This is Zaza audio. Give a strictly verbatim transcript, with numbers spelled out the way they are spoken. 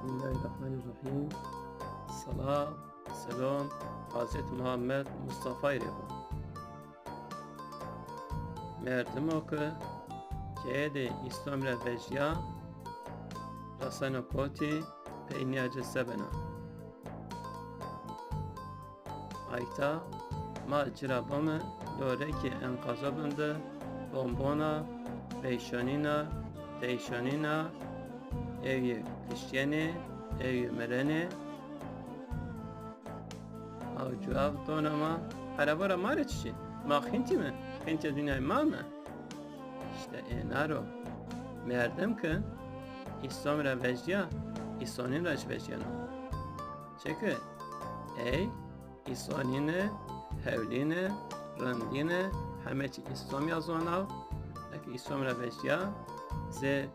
Bismillahirrahmanirrahim. Sela, selom, Hazreti Muhammed Mustafayî rê bo. Merdimo ke keyê de Îslam ra vejîya, reseno kotî, peynîya ci se bena? Ayta, ma ci ra bome, dorekê enqazo bin de bonbona, veyşanîna, teyşanîna, ewî kiştîyenê, ewî mirenê. Aw cewab dona ma, ereba ra ma rê çi şî? Ma xîntî mi? Xîntê dinyayê ma mi? Îşte êna ro. Merdim ke Îslam ra vejîya, îsonîn ra jî vejîyeno. Çike ey îsonîne, hewlîne, rindîne, heme çî Îslam ya zona. Eke Îslam ra vejîya, zê